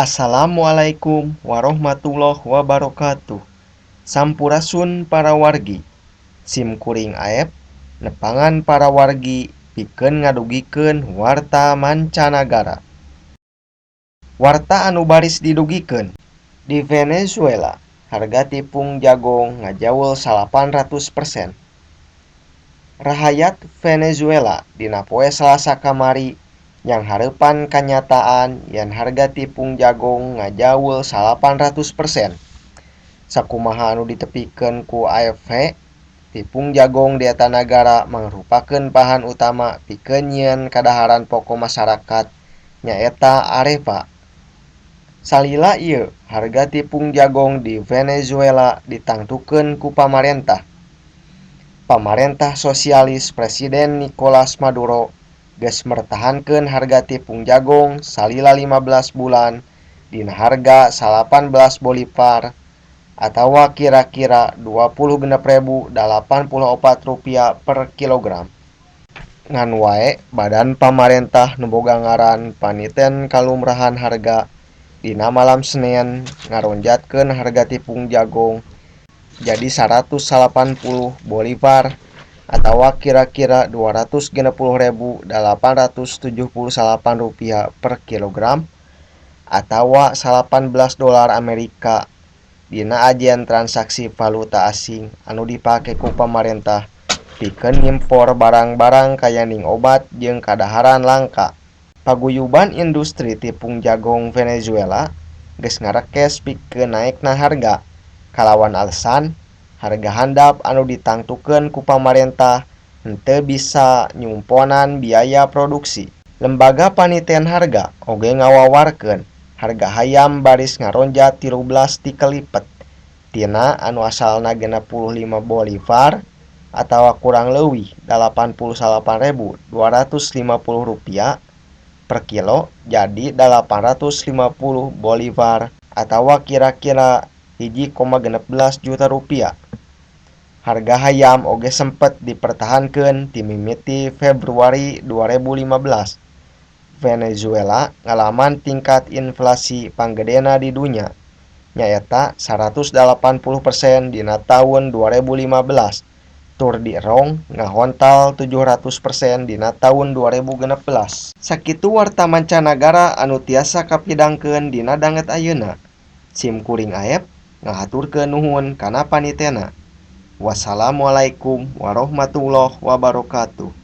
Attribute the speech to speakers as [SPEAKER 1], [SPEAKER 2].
[SPEAKER 1] Assalamualaikum warahmatullahi wabarakatuh. Sampurasun parawargi. Sim kuring Aep nepangan parawargi pikeun ngadugikeun warta mancanagara. Warta anu baris didugikeun di Venezuela harga tipung jagong ngajaul 900%. Rahayat Venezuela dina poe Salasa kamari nyanghareupan kanyataan yen harga tipung jagong ngajaul 900%. Sakumaha anu ditepikeun ku AFP, tipung jagong di eta nagara mangrupakeun bahan utama pikeun nyieun kadaharan poko masarakat nyaeta arepa. Salila ieu harga tipung jagong di Venezuela ditangtukeun ku pamarentah. Pamarentah sosialis Presiden Nicolas Maduro geus mertahankeun harga tipung jagong salila 15 bulan dina harga 18 bolivar atawa kira-kira 26.084 rupiah per kilogram. Ngan wae badan pamarentah nu boga ngaran Paniten Kalumrahan Harga dina malam Senen ngaronjatkeun harga tipung jagong jadi 180 bolivar atawa kira-kira 260.878 rupiah per kilogram atawa 18 dolar Amerika dina ajen transaksi valuta asing anu dipake ku pamarentah pikeun ngimpor barang-barang kayaning obat jeung kadaharan langka. Paguyuban industri tipung jagong Venezuela geus ngarekes pikeun naekna harga kalawan alesan harga handap anu ditangtukeun ku pamarentah henteu bisa nyumponan biaya produksi. Lembaga Paniten Harga oge ngawawarkeun harga hayam baris ngaronjat 13 tikel lipet tina anu asalna 65 bolivar atawa kurang leuwih 89.250 rupiah per kilo jadi 850 bolivar atawa kira-kira 1,16 juta rupiah. Harga hayam oge sempet dipertahankeun ti mimiti Februari 2015. Venezuela ngalaman tingkat inflasi panggedena di dunya, nyaeta 180% dina taun 2015 tur dirong ngahontal 700% dina taun 2016. Sakitu warta mancanagara anu tiasa kapidangkeun dina danget ayeuna. Sim kuring Aep ngahaturkeun nuhun kana panitena. Wassalamualaikum warahmatullahi wabarakatuh.